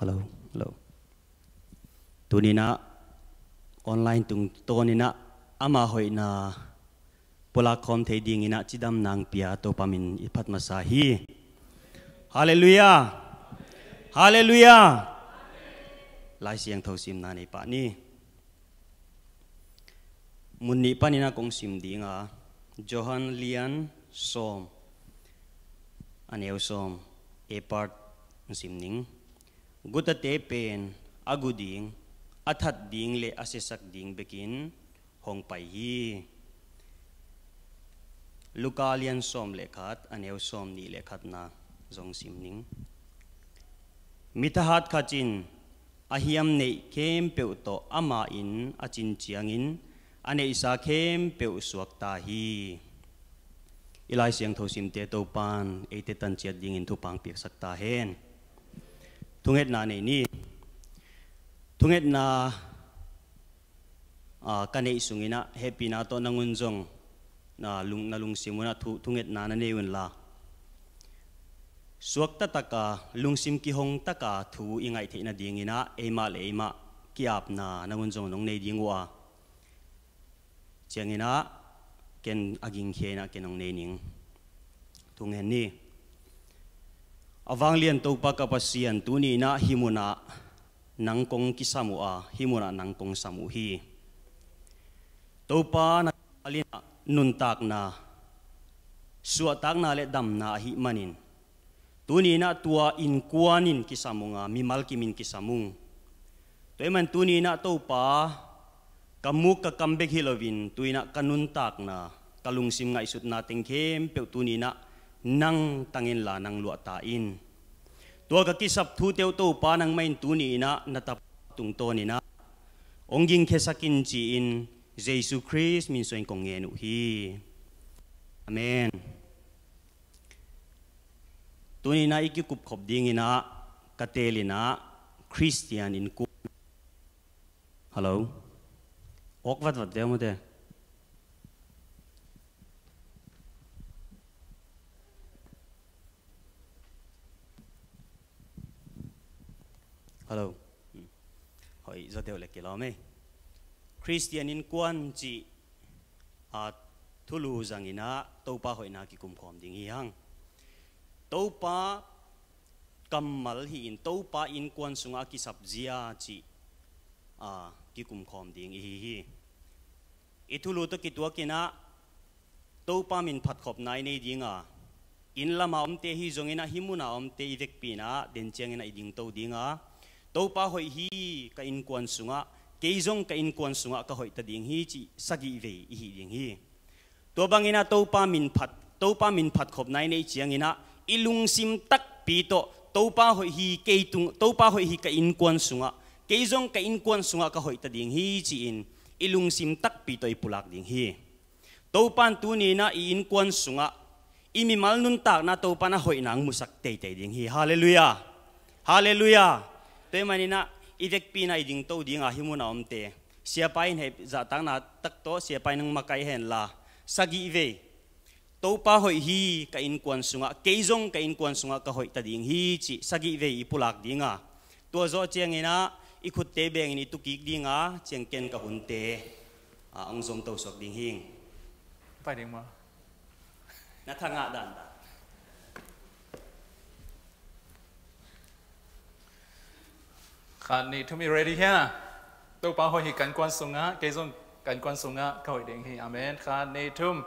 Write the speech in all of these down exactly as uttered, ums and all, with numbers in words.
Hello, hello. Tuninah online tungtawninah ama hoihna pulak khawm thei dinginah cidam nang pia Topa min i phat masa hi. Halleluiah. Halleluiah. Lai Siangtho simna nei pah ni. Mun nih paninah kong sim dinga, Johan lian sawm, a neu sawm, a part sim ning. Gutate pen a gu ding, a that ding le a siasak ding bekin hong pai hi. Luka lian sawm le khat, a neu sawm nih le khatna zong sim ning. Mi thahat khat in a hiam neih khempeuh tawh ama in a cin ciangin a neihsa khempeuh suakta hi. I Lai Siangtho simte Topan eite tanciat dingin thupha piaksak ta hen. Thungetna nei ni. Thungetna, aa, ka neih sunginah hehpihna tawh nangun zong na lung, na lungsim unah thu, thungetna na nei unla, suakta taka, lungsim kihong taka thu i ngaih theih nadinginah eimah le eimah ki-apna nangun zong nong nei ding uh a, cianginah ken a gingkhia inah ken hong nei ning. Thungen ni. A vanglian Topa ka Pasian, tuninah hih munah nang kong kisam uh a, hih munah nang kong sam uh hi. Topa, na mimal inah nuntakna, suahtakna le damna ahih manin, tuninah tua innkuan in kisam unga, mimal kimin kisam ung. Tua ahih man tuninah Topa, ka muk ka kam bek hi loin, tuninah ka nuntakna, ka lungsim ngaihsutna teng khempeuh tuninah nang tanginla nang luahta in. Tua ka kisap thute uh Topa nangmah in tuninah na tapa tungtawninah hong gingkhiasak in ci-in Jesu Khrist min suangin kong ngen uh hi. Amen. Tuninah i kikupkhop dinginah ka teelinah Khristian innkuan. Hello. Awk vatvat ve mawte. Hello. Hoih zaw deuh le kilawm ei. Khristian innkuan cih a thulu zanginah Topa hoihna kikumkhawm ding hi hang. Topa kammal hi-in Topa innkuan sungah a kisap zia cih a kikumkhawm ding i hi hi. I thulu tawh kituakinah Topa min phatkhopna i nei dinga, inn lama omte hi zonginah hih muna omte i vekpi inah den cianginah i dingto dinga, Topa hoih hi ka innkuan sungah, kei zong ka innkuan sungah ka hoihta ding hi cih sagih vei i hih ding hi. Tua banginah Topa min phat, Topa min phatkhopna i neih cianginah i lungsim takpi tawh Topa hoih hi kei tung, Topa hoih hi ka innkuan sungah, kei zong ka innkuan sungah ka hoihta ding hi ci-in i lungsim takpi tawh i pulak ding hi. Topan tuninah i innkuan sungah i mimal nuntakna Topan a hoihna hong musak teitei ding hi. Halleluiah. Halleluiah. Tua ahih maninah i vekpi inah i dingto dinga hih muna omte, siapa in heh zahtakna tak tawh siapa in hong makaih henla, sagih vei Topa hoih hi ka innkuan sungah, kei zong ka innkuan sungah ka hoihta ding hi cih sagih vei i pulak dinga, tua zawh cianginah i khutte bengin i tukik dinga, ciang ken ka hunte a hong zomto suak ding hing. Pai ding maw? Na thangah dandan. Khat, nih, thum, i ready hia? Topa hoih hi ka innkuan sungah, kei zong ka innkuan sungah ka hoih ding hi. Amen. Khat, nih, thum.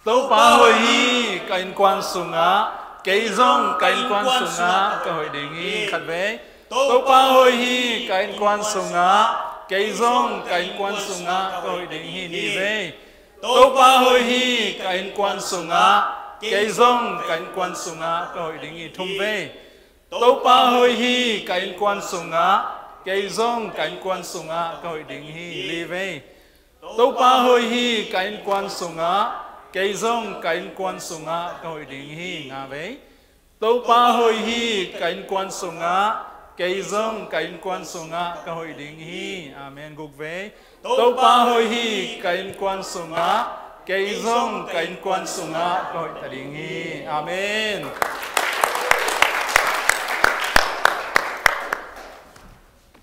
Topa hoih hi ka innkuan sungah, kei zong ka innkuan sungah ka hoih ding hi. Khat vei. Topa hoih hi ka innkuan sungah, kei zong ka innkuan sungah ka hoih ding hi. Nih vei. Topa hoih hi ka innkuan sungah, kei zong ka innkuan sungah ka hoih ding hi. Thum vei. Topa hoih hi ka innkuan sungah, kei zong ka innkuan sungah ka hoih ding hi. Li vei. Topa hoih hi ka innkuan sungah, kei zong ka innkuan sungah ka hoih ding hi. Nga vei. Topa hoih hi ka innkuan sungah, kei zong ka innkuan sungah ka hoih ding hi. Amen. Guk vei. Topa hoih hi ka innkuan sungah, kei zong ka innkuan sungah ka hoih ta ding hi. Amen.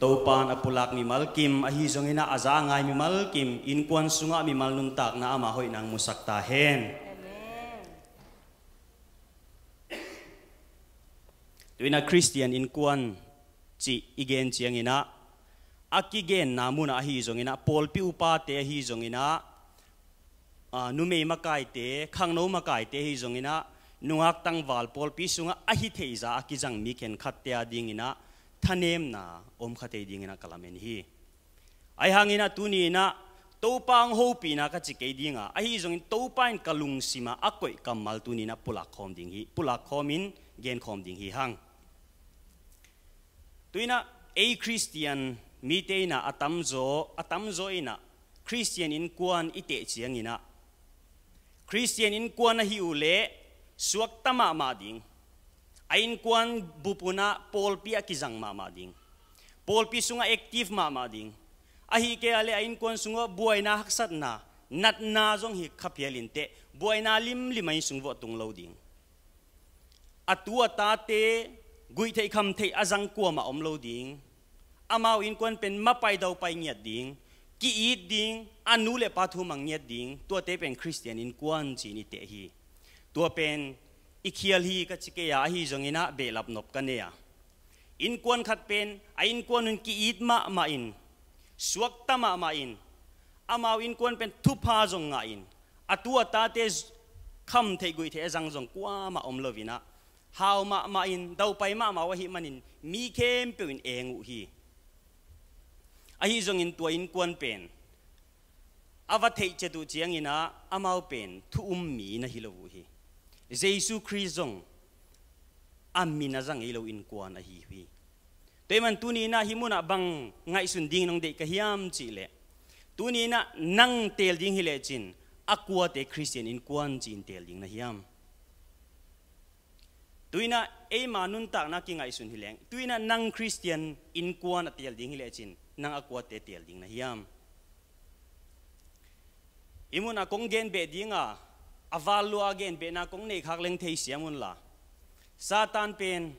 Topa'n a pulak mimal kim, ahi zongin ah a za a ngai mimal kim, innkuan sungah mimal nuntakna ama hoihna hong musak ta hen. Tu-in ah Khristian innkuan cih i gen ciangin ah, a kigenna munah ahi zongin ah, pawlpi upate ahi zongin ah, aa, numei makaite, khangno makaite ahi zongin ah, nungak tangval pawlpi sungah a hi theihza a kizang mi khenkhatte a dingin ah thanemna om kha thei dingin ah ka lamen hi. Ahi hangin ah tuni-in ah Topa hong hopihna ka ci kei ding a, ahi zongin Topa in ka lungsim ah a koih kammal tuni-in ah pulak khawm ding hi, pulak khawmin gen khawm ding hi hang. Tu-in ah ei Khristian mite in ah a tamzaw, a tamzaw in ah Khristian innkuan i teh ciangin ah, Khristian innkuan ahi uh leh suakta mahmah ding, a innkuan bup un ah pawlpi ah kizang mahmah ding, pawlpi sungah active mahmah ding, ahi kei a leh a innkuan sungah buaina, haksatna, natna zong hi kha phial inteh, buaina limlim a inn sung vuah tung lo ding. A tu a tate guihtheih khamtheih a zang kuamah om lo ding. Amau innkuan pen mapai daupai ngiat ding, ki-it ding, a nu le pa thu mang ngiat ding, tuate pen Khristian innkuan ci-in i teh hi. Tua pen i khial hi ka ci kei a, ahi zongin ah behlap nop ka nei a. Innkuan khat pen a innkuan un ki-it mahmah in, suakta mahmah in, amau innkuan pen thupha zong ngah in, a tu a tate z-, khamtheih guihtheih a zang zong kuamah om lo in ah, hau mahmah in, daupai mahmah uh ahih manin mi khempeuh in eng uh hi. Ahi zongin tua innkuan pen a va theihciat uh ciangin ah amau pen thu um mi na hi lo uh hi. Jesu Khrist zong a min a za ngei lo innkuan ahi uh hi. Tua ahih man tuni-in ah hih munah bang ngaihsun dingin hong deih ka hiam cih leh, tuni-in ah nang teel ding hi lecin a kuate Khristian innkuan ci-in teel ding na hiam? Tu-in ah eima nuntakna kingaihsun hi leng, tu-in ah nang Khristian innkuan a teel ding hi lecin nang a kuate teel ding na hiam? Hih munah kong gen beh ding a, a val lua a gen behna kong neih khak leng thei siam un la. Satan pen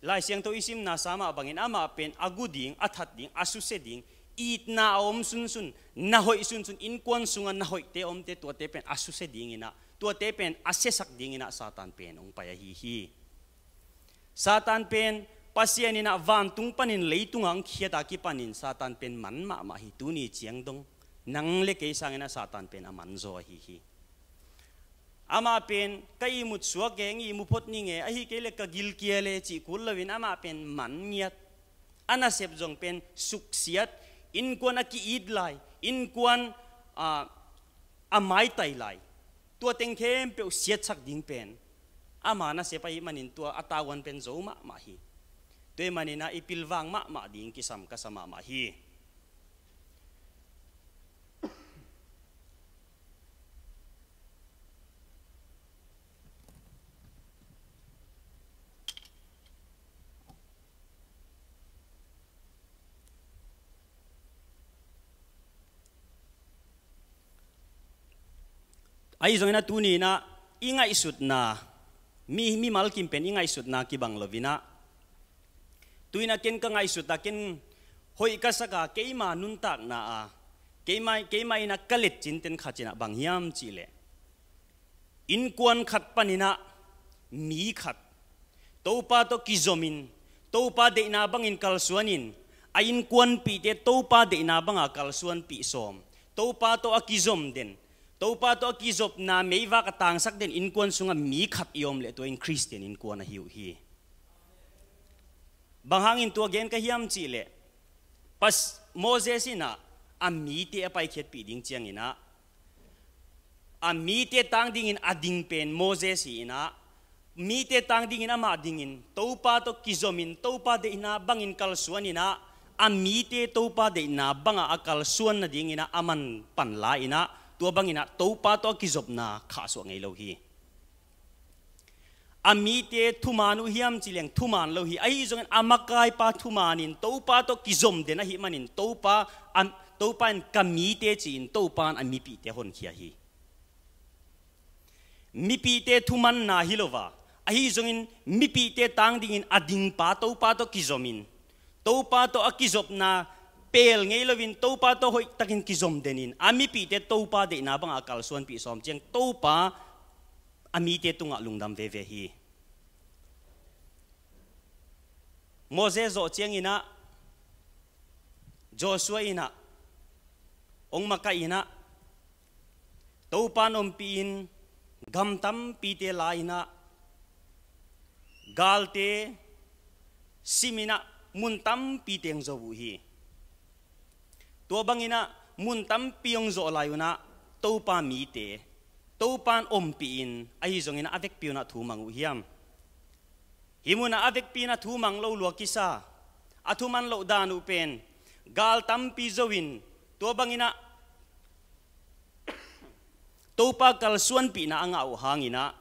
Lai Siangtho i simna sa mah bangin amah pen a gu ding, a that ding, a susia ding, itna a om sunsun, na hoih sunsun, innkuan sungah na hoihte a omte, tuate pen a susia dingin ah, tuate pen a siasak dingin ah Satan pen hong pai ahi hi. Satan pen Pasian in ah vantung panin leitungah hong khiat a kipanin Satan pen man mahmah hi. Tuni ciang dong nang le kei sangin ah Satan pen a man zaw ahi hi. Amah pen ka ihmut suak e, hong ihmu phot ning e, ahi kei leh ka gilkial e cih kul loin amah pen man ngiat. A nasep zong pen suksiat, innkuan a ki-it lai, innkuan, ah, a maitai lai, tua teng khempeuh siatsak ding pen ama nasep ahih manin tua a tavuan pen zo mahmah hi. Tua ahih manin ah i pilvang mahmah ding kisam ka sa mahmah hi. Ahi zongin ah tuni-in ah i ngaihsutna, mi, mimal kim pen i ngaihsutna kibang lo-in ah, tu-in ah ken ka ngaihsut a, ken hoih ka sak a, keima nuntakna a, keima, keima in ah ka letcin ten khat in ah bang hiam cih leh, innkuan khat panin ah mi khat Topa tawh kizomin, Topa deihna bangin kalsuanin, a innkuanpihte Topa deihna banga kalsuanpih sawm, Topa tawh a kizom den, Topa tawh a kizopna meivak a tangsak den innkuan sungah mi khat i om leh tua in Khristian innkuan ahi uh hi. Bang hangin tua gen ka hiam cih leh, Pas-, Moses in ah a mite a paikhiatpih ding ciangin ah, a mite tang dingin a ding pen Moses hi in ah, mite tang dingin amah dingin Topa tawh kizomin, Topa deihna bangin kalsuanin ah, a mite Topa deihna banga a kalsuan nadingin ah a man pan la-in ah, tua bangin ah Topa tawh a kizopna khahsuah ngei lo hi. A mite thuman uh hiam cih leng thuman lo hi. Ahi zongin a makaipa thumanin Topa tawh kizom den ahih manin Topa, a, Topa in ka mite ci-in Topa in a mipihte honkhia hi. Mipihte thumanna hi lo a, ahi zongin mipihte tang dingin a dingpa Topa tawh kizomin, Topa tawh a kizopna pel ngei loin Topa tawh hoihtakin kizom denin a mipihte Topa deihna bangah a kalsuanpih sawm ciang Topa a mite tungah lungdam veve hi. Moses zawh cianginah Joshua inah hong makaih inah Topa in ompihin gam tampite la inah galte siminah mun tampite hong zo uh hi. Tua banginah mun tampi hong zawh lai unah Topa mite Topa in ompihin ahi zonginah a vekpi unah thu mang uh hiam? Hih munah a vekpi inah thu mang lo lua kisa a thuman loh dan uh pen gal tampi zo in tua banginah Topa kalsuanpihna a ngah uh hanginah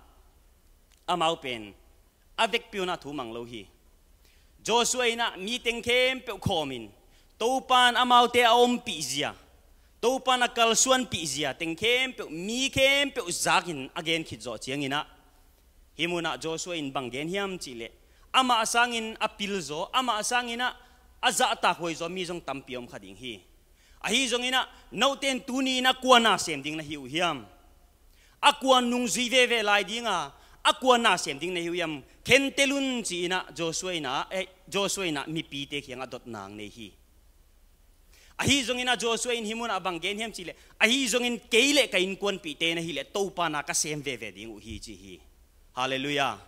amau pen a vekpi unah thu mang lo hi. Joshua inah mi teng khempeuh khawmin Topa in amaute a ompih zia, Topa in a kalsuanpih zia teng khempeuh mi khempeuh zakin a gen khit zawh cianginah hih munah Joshua in bang gen hiam cihleh amah sangin a pilzaw, amah sanginah a zahtak huaizaw mi zong tampi om kha ding hi. Ahi zonginah note in tuni inah kua na sem ding na hi uh hiam? A kua nungzui veve lai dinga a kua na sem ding na hi uh hiam? Khentel un ci-inah Joshua inah, eh, Joshua inah mipite kiangah dotna hong nei hi. Ahi zonginah Joshua in hih munah bang gen hiam cihleh ahi zongin kei le ka innkuanpihte na hileh Topa na ka sem veve ding uh hi ci hi. Halleluiah.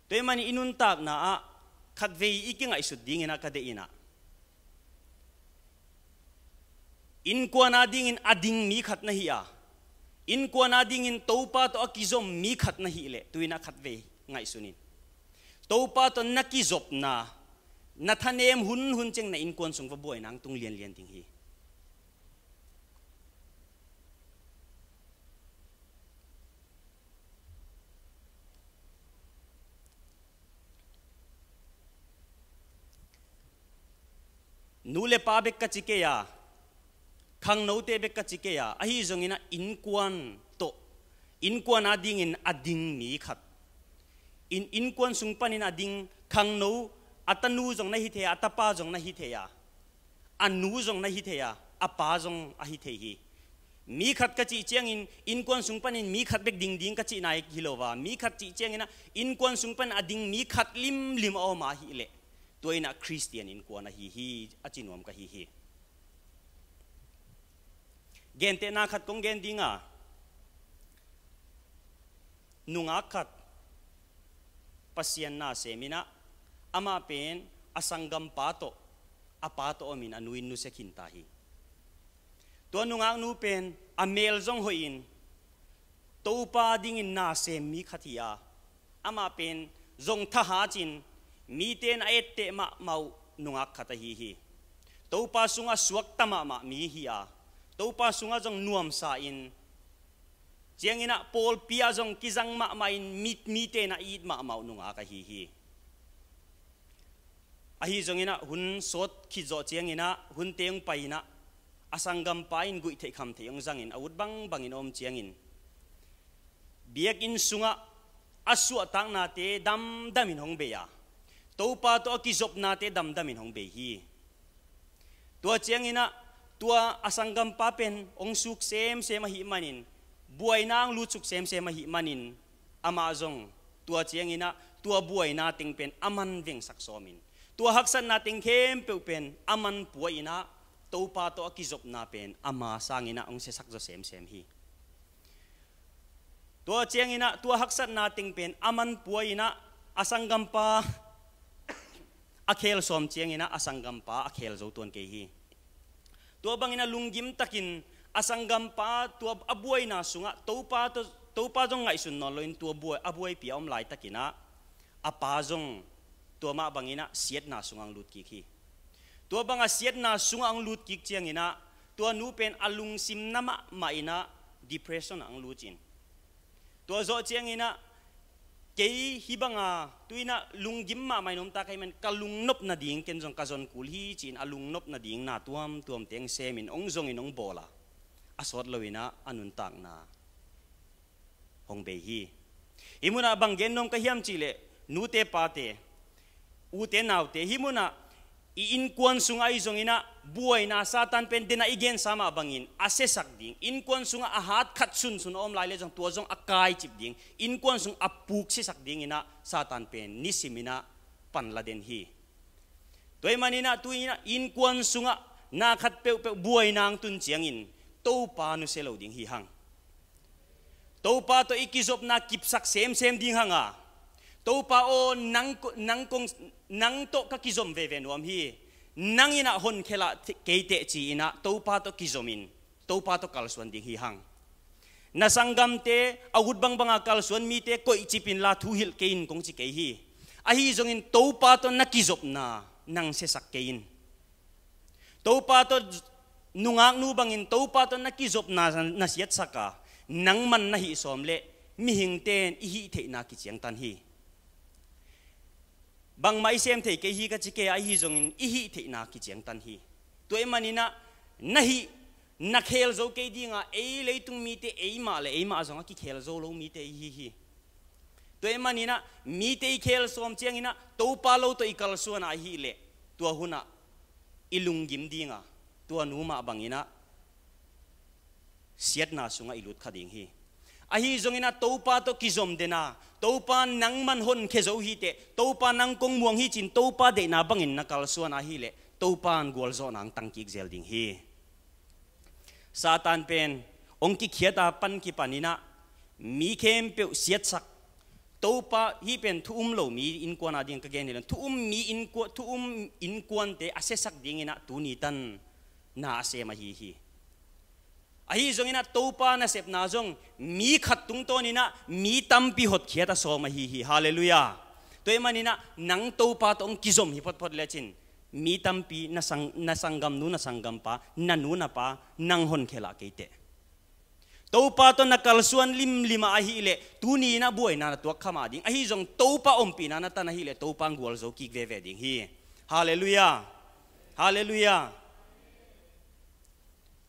Tua ahih manin i nuntakna ah khatvei i kingaihsut dinginah ka deih inah innkuan adingin a ding mi khat na hi a, innkuan adingin Topa tawh a kizom mi khat na hileh tu inah khatvei ngaihsun in. Topa tawh na kizopna na thanem hunhun ciang na innkuan sung va buaina hong tung lianlian ding hi. Nu le pa bek ka ci kei a, khangnote bek ka ci kei a, ahi zonginah innkuan tawh, innkuan adingin a ding mi khat, in, innkuan sung panin a ding khangno, a tanu zong na hi thei a, a tapa zong na hi thei a, a nu zong na hi thei a, a pa zong a hi thei hi. Mi khat ka cih ciangin innkuan sung panin mi khat bek ding ding ka cihna hi lo a, mi khat cih cianginah innkuan sung panin a ding mi khat limlim a om a hileh tua inah Khristian innkuan ahi hi, a ci nuam ka hi hi. Gentehna khat kong gen dinga, nungak khat Pasian na sem inah amah pen a sanggampa tawh, a pa tawh omin a nu in nusia khinta hi. Tua nungaknu pen a mel zong hoihin Topa dingin na sem mi khat hi a, amah pen zong thahacin mite in a etteh mahmah uh nungak khat ahi hi. Topa sungah suakta mahmah mi hi a, Topa sungah zong nuamsa in cianginah pawlpi ah zong kizang mahmah in mit mite in a it mahmah uh nungak ahi hi. Ahi zonginah hun sawt khit zawh cianginah hun teng pai inah a sanggampa in guihtheih khamtheih hong zangin a ut bangbangin a om ciangin biakinn sungah a suahtaknate damdamin hong bei a, Topa tawh a kizopnate damdamin hong bei hi. Tua cianginah tua a sanggampa pen hong suk semsem ahih manin, buaina hong lutsuk semsem ahih manin, amah zong tua cianginah tua buaina teng pen a man vengsak sawmin, tua haksatna teng khempeuh pen a man pua inah Topa tawh a kizopna pen ama sanginah hong siasak zaw semsem hi. Tua cianginah tua haksatna teng pen a man pua inah a sanggampa a khel sawm cianginah a sanggampa a khel zo tuan kei hi. Tua bangin a lunggim takin a sanggampa tua a buaina sungah Topa, Topa zong ngaihsun nawn loin tua buai, a buaipi a om laitakinah a pa zong tua mah banginah siatna sungah hong lut kik hi. Tua banga siatna sungah hong lut kik cianginah tua nu pen a lungsim na mahmah inah depression ah hong lut in, tua zawh cianginah kei hih banga tu inah lunggim mahmah in om ta ka hih man ka lungnop nading ken zong ka zon kul hi ci-in a lungnop nading na tuamtuam teng semin hong zongin hong bawl a, a sawt lo inah a nuntakna hong bei hi. Hih munah bang gen nuam ka hiam cihleh nute pate Ute naute, hih munah i innkuan sungah ahi zonginah buaina Satan pen denah i gensa mah bangin a siasak ding, innkuan sungah a hat khat sunsun a om lai le zong tua zong a kaicip ding, innkuan sung a puk siasak dinginah Satan pen nisiminah panla den hi. Tua ahih maninah tu-inah innkuan sungah na khat peuhpeuh buaina ang tun ciangin Topa nusia lo ding hi hang. Topa tawh i kizopna kipsak semsem ding hanga, Topa aw, nang, nang kong, nang tawh ka kizom veve nuam hi. Nang inah honkhia lah keiteh ci-inah Topa tawh kizomin Topa tawh kalsuan ding hi hang. Na sanggamte, a ut bangbanga kalsuan mite koihcip inla thuhilh kei in kong ci kei hi. Ahi zongin Topa tawh na kizopna nang siasak kei in. Topa tawh nungaknu bangin Topa tawh na kizopna na siatsaka, nangman na hih sawm leh mihingte in i hih theihna kiciangtan hi. Bangmah i sem thei kei hi ka ci kei a, ahi zongin i hih theihna kiciangtan hi. Tua ahih maninah na hih na khel zo kei dinga, ei leitung mite eimah le eimah zong a kikhel zo lo mite i hi hi. Tua ahih maninah mite i khel sawm cianginah Topa lo tawh i kalsuan ahih leh tua hunah i lunggim dinga, tua nu mah banginah siatna sungah i lut kha ding hi. Ahi zonginah Topa tawh kizom dena, Topa nangman honkhia zo hiteh, Topa nang kong muang hi ci-in Topa deihna bangin na kalsuan ahih leh Topa in gualzawhna ang tangkik zel ding hi. Satan pen hong kikhiata pan kipaninah mi khempeuh siatsak, Topa, hih pen thu um lo mi innkuan ading ka gen hi lo, thu um mi innkuan, thu um innkuante a siasak dinginah tuni tan na a sem ahi hi. Ahi zonginah Topa nasepna zong mi khat tungtawninah mi tampi hotkhiat a sawm ahi hi. Halleluiah. Tua ahih maninah nang Topa tawh hong kizom hi photphot lecin mi tampi na sang, na sanggamnu na sanggampa, na nu na pa, nang honkhia lah keiteh. Topa tawh na kalsuan limlima ahih leh tuni inah buaina na tuak kha mah ding. Ahi zong Topa ompihna na tan ahih leh Topa in gualzo kik veve ding hi. Halleluiah. Halleluiah.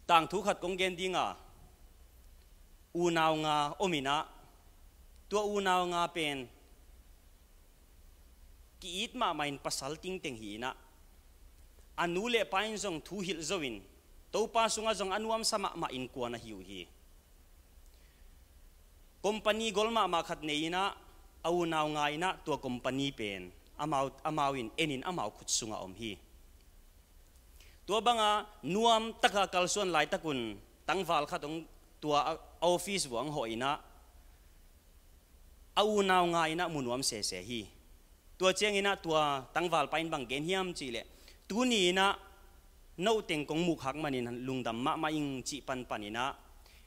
Tangthu khat kong gen dinga, unau nga ominah, tua unau nga pen ki-it mahmah in pasal tingteng hi inah, a nu le pa in zong thu hilh zo in Topa sungah zong a nuamsa mahmah innkuan ahi uh hi. Company gol mahmah khat nei inah, a unau nga inah tua company pen amau, amau in enin amau khut sungah om hi. Tua banga nuamtaka kalsuan laitakun tangval khat hong tua a, a office vuah hong hawh inah, a unau nga inah mu nuam sese hi. Tua cianginah tua tangvalpa in bang gen hiam cihleh, tuni inah note kong mukhak manin lungdam mahmah ing cih panpaninah,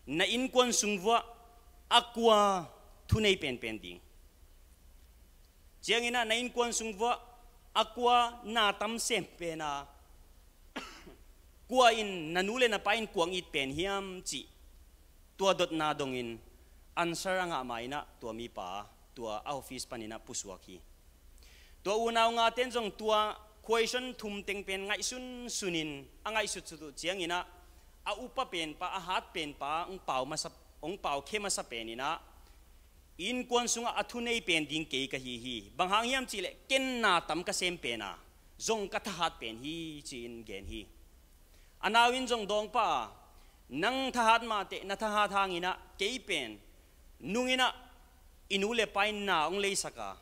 na innkuan sung vuah a kua thunei penpen ding. Cianginah na innkuan sung vuah a kua na tam sem pena, kua in na nu le na pa in kuang it pen hiam cih tua dotna dongin answer a ngah ma inah tua mipa tua a office paninah pusuak hi. Tua unau ngaten zong tua question thum teng pen ngaihsunsunin a ngaihsutsut uh cianginah a upa penpa, a hat penpa hong pau masa, hong pau khe masa peninah innkuan sungah a thunei pen ding kei ka hi hi. Bang hang hiam cihleh ken na tam ka sem pena zong ka thahat pen hi ci-in gen hi. A nau in zong dawngpa a, nang thahat mahteh na thahat hanginah kei pen nunginah i nu le pa in na hong leisaka,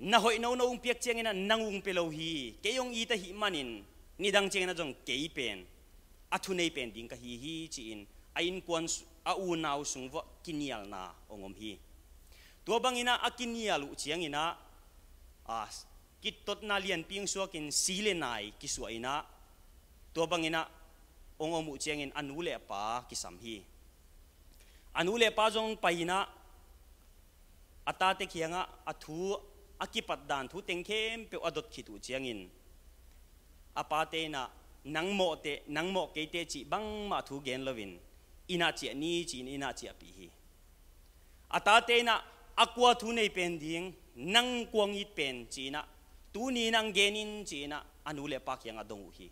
na hoih nono hong piak cianginah nang hong pia lo hi. Kei hong it ahih manin nidang cianginah zong kei pen a thunei pen ding ka hi hi ci-in a innkuan su-, a unau sung vuah kinialna hong om hi. Tua banginah a kinial uh cianginah a kitotna lianpi hong suakin si le nai kisuah inah tua banginah hong om uh ciangin a nu le a pa kisam hi. A nu le a pa zong pai inah a tate kiangah a thu, a kipat dan thu teng khempeuh a dot khit uh ciangin a pate inah nang mawhteh, nang mawh keiteh cih bangmah thu gen loin innah ciah ni ci-in innah ciahpih hi. A tate inah a kua thunei pen ding, nang kuang it pen ci-inah tuni nang gen in ci-inah a nu le a pa kiangah dong uh hi.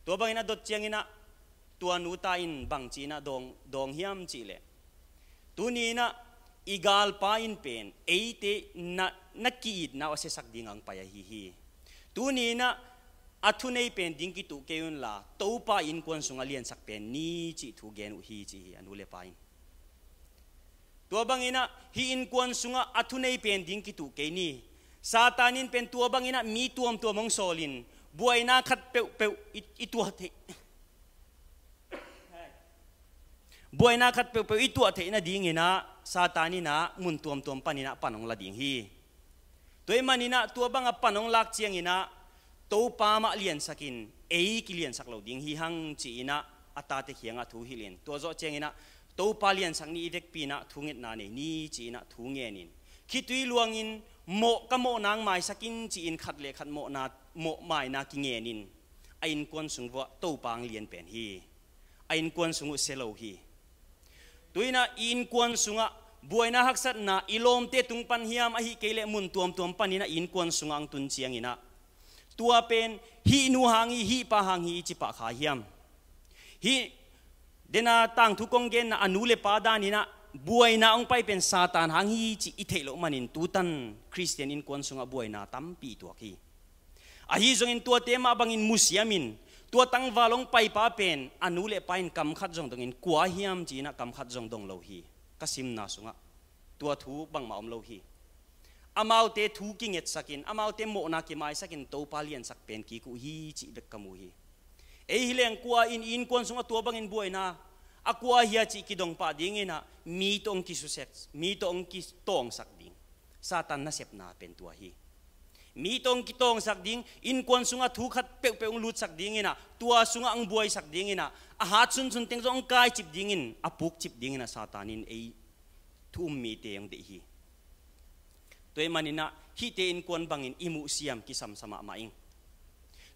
Tua bangin a dot cianginah tua nu ta in bang ci-inah dawng, dawng hiam cihleh, tuni inah I galpa in pen eite na, na ki-itna uh a siasak ding ang pai ahi hi. Tuni inah a thunei pen ding kituh kei unla, Topa innkuan sungah liansak pen ni cih thu gen uh hi, ci hi a nu le pa in. Tua banginah hih innkuan sungah a thunei pen ding kituh kei ni. Satan in pen tua banginah mi tuamtuam hong sawlin, buaina khat peuhpeuh i, i tuah theih, buaina khat peuhpeuh i tuah theih nadinginah Satan inah mun tuamtuam paninah pan hong la ding hi. Tua ih maninah tua banga pan hong lak cianginah Topa mah liansakin ei kiliansak lo ding hi hang, ci-inah a tate kiangah thu hilhin, tua zawh cianginah Topa liansak ni i vekpi inah thungetna nei ni, ci-inah thu ngenin, khitui luangin mawh ka mawh nang maisakin, ci-in khat le khat mawhna, mawh maina kingenin a innkuan sung vuah Topa ang lian pen hi. A innkuan sung uh sia lo hi. Tuinah i innkuan sungah buaina haksatna i lawmte tung pan hiam, ahi kei leh mun tuamtuam paninah i innkuan sungah ang tun cianginah tua pen hih nu hang hi, hih pa hang hi i ci pah kha hiam? Hih dena tangthu kong genna a nu le pa daninah buaina hong pai pen Satan hang hi cih i theih loh manin tutan Khristian innkuan sungah buaina tampi i tuak hi. Ahi zongin tuate mah bangin musiamin tua tangval hong paipa pen a nu le pa in kam khat zong dongin kua hiam ci-inah kam khat zong dong lo hi. Ka simna sungah tua thu bangmah om lo hi. Amaute thu kingetsakin, amaute mawhna kimaisakin Topa liansak pen kik uh hi cih bek ka mu hi. Ei hileng kua in i innkuan sungah tua bangin buaina a kua hia cih kidong pah dinginah mi tawh hong kisusek, mi tawh hong kitawngsak ding Satan nasepna pen tua hi. Mi tawh hong kitawngsak ding, innkuan sungah thu khat peuhpeuh hong lutsak dinginah, tua sungah hong buaisak dinginah, a hat sunsun teng zong hong kaicip dingin, a pukcip dinginah Satan in ei thu um mite hong deih hi. Tua ih maninah hihte innkuan bangin i muhsiam kisamsa mahmah ing.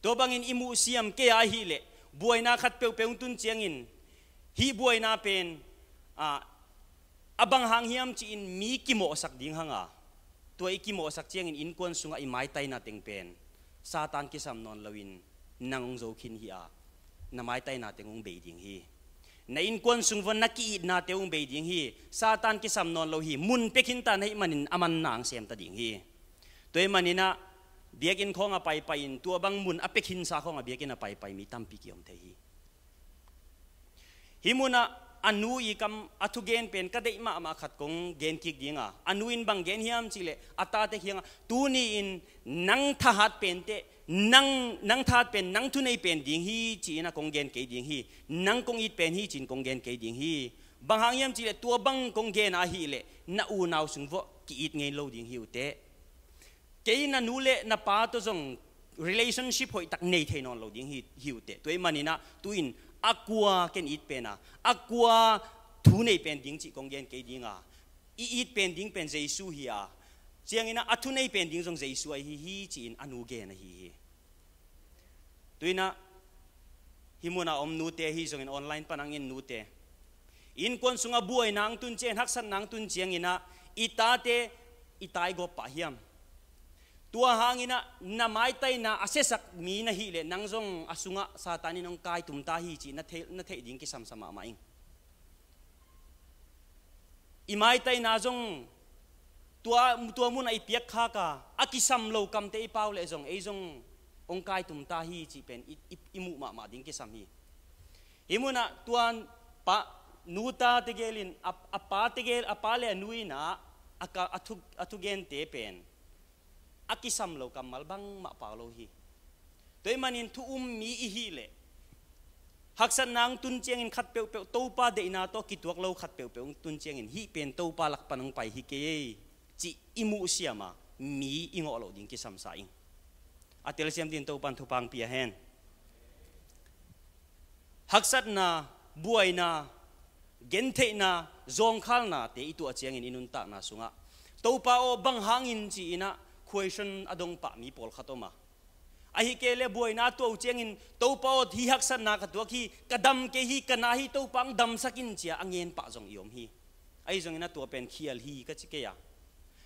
Tua bangin i muhsiam kei a ahileh buaina khat peuhpeuh hong tun ciangin hih buaina pen, ah, a bang hang hiam ci-in mi kimawhsak ding hanga, tua i kimawhsak ciangin innkuan sungah i maitaina teng pen Satan kisam nawn loin nang hong zo khin hi a, na maitaina teng hong bei ding hi. Na innkuan sung vuah na ki-itnate hong bei ding hi. Satan kisam nawn lo hi. Mun pia khinta na hih manin a manna ang semta ding hi. Tua ih maninah biakinn khawng a paipai in tua bang mun a pia khinsa khawng a biakinn a paipai mi tampi kiom thei hi. Hih munah a nu i kam a thugen pen ka deih mahmah khat kong gen kik dinga, a nu in bang gen hiam cihleh a tate kiangah, tuni-in nang thahat pen teh, nang, nang thahat pen nang thunei pen ding hi ci-in a kong gen kei ding hi. Nang kong it pen hi ci-in kong gen kei ding hi. Bang hang hiam cihleh tua bang kong gen ahileh na unau sung vuah ki-it ngei lo ding hi uh teh. Kei na nu le na pa tawh zong relationship hoihtak nei thei nawn lo ding hi, hi uh teh. Tua ih maninah tu-in a kua ken it pena, a kua thu nei pen ding cih kong gen kei dinga, i it pen ding pen Jesu hi a, cianginah a thu nei pen ding zong Jesu ahi hi ci-in a nu gen ahi hi. Tuinah hih munah om nute ahi zongin online pan ang in nute, innkuan sungah buaina ang tun ciangin, haksatna ang tun cianginah i tate i taigawp pah hiam? Tua hanginah na maitaina a siasak mi na hileh nang zong a sungah Satan in hong kaitum ta hi cih na theih, na theih ding kisamsa mahmah ing. I maitaina zong tua, tua munah i piakkhaka a kisam lo kamte i pau leh zong ei zong hong kaitum ta hi cih pen i, i, i muh mahmah ding kisam hi. Hih munah tua pa, nuta tegel in a, a pa tegel, a pa le a nu inah a, ka, a, thu, a thugente pen a kisam lo kammal bangmah pau lo hi. Tua ih manin thu um mi i hileh haksatna ang tun ciangin khat peuhpeuh Topa deihna tawh kituak lo khat peuhpeuh ang tun ciangin hih pen Topa lak pan ang pai hi kei ei cih i muhsiama mi i ngawh loh ding kisamsa ing. A telsiam din Topan thupha ang pia hen. Haksatna, buaina, gentheihna, zawngkhalnate i tuah ciangin i nuntakna sungah Topa aw bang hangin ci-inah question a dong pah mi pawlkhat om a, ahi kei le buaina a tuah uh ciangin Topa aw hih haksatna ka tuak hi, ka dam kei hi, ka na hi, Topa ang damsak in ci-a a ngen pah zong i om hi. Ahi zongin a tua pen khial hi ka ci kei a,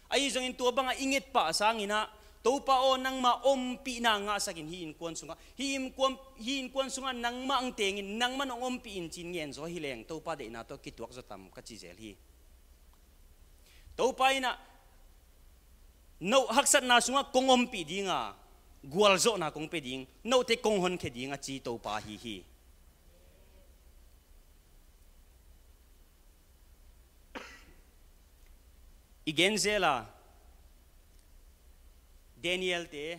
ahi zongin tua bangah i nget pah sanginah Topa aw nangmah ompihna ngahsakin hih innkuan sungah, hih innkuan, hih innkuan sungah nangmah ang tengin nangmah nong ompih in ci-in ngen zaw hileng Topa deihna tawh kituak zaw tam ka ci zel hi. Topa in ah, "No haksatna sungah kong ompih ding a, gualzawhna kong pia ding, note kong honkhia ding," a ci Topa ahi hi. I gen zel a, Daniel-te,